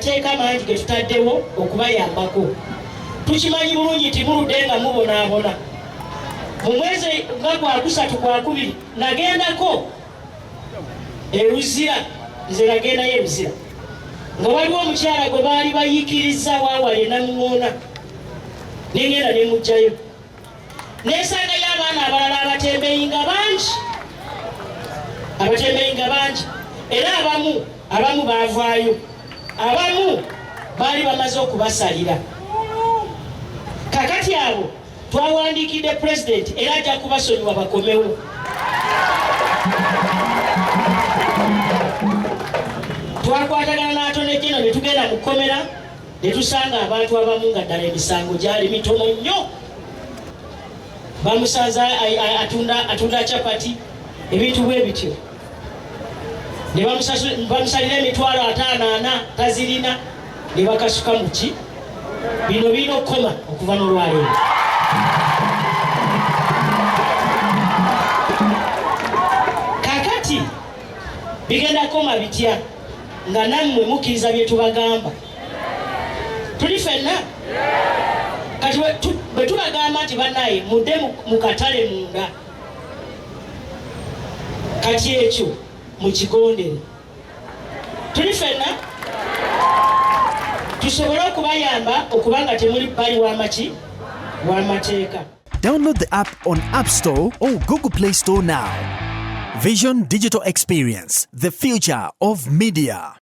Amateeka mangi ge tutaddewo okubayambako. Tukimanyi bulungi nti muludde nga mubonaabona. Mu mwezi nga gwakusatu, gwakubiri, nagendako e Luzira. Nze nagendayo e Luzira nga waliwo omukyala gwe baali bayiikiriza waawali enamuŋoona, nengenda nemugjayo, nesangayo abaana abalala abatembeyi nga bangi, abatembeyi nga bangi. Era abamu baavaayo, abamu baali bamaze okubasalira. Kakati abo twawandiikidde Pulezidenti, era ajja kubasonyiwa bakomewo. Twakwatagana n'Attorney General ne tugenda mu kkomera ne tusanga abantu abamu nga ddala emisango gyali mitono nnyo. Bamusanze atunda capati, ebintu bwe bityo, ne bamusalira 500,000, tazirina, ne bakasuka muki. Bino birina okukoma okuva n'olwaleero. Kakati bigenda kukoma bitya nga nammwe mukkiriza bye tubagamba? Tuli ffenna. Kati bwe tubagamba nti bannaye mudde mu katale munda, kati ekyo mukigondere. Tuli ffenna tusobole okubayamba okuba nga temuli bbali w'amaki w'amateeka. Download the app on App Store or Google Play Store now. Vision Digital Experience, the future of media.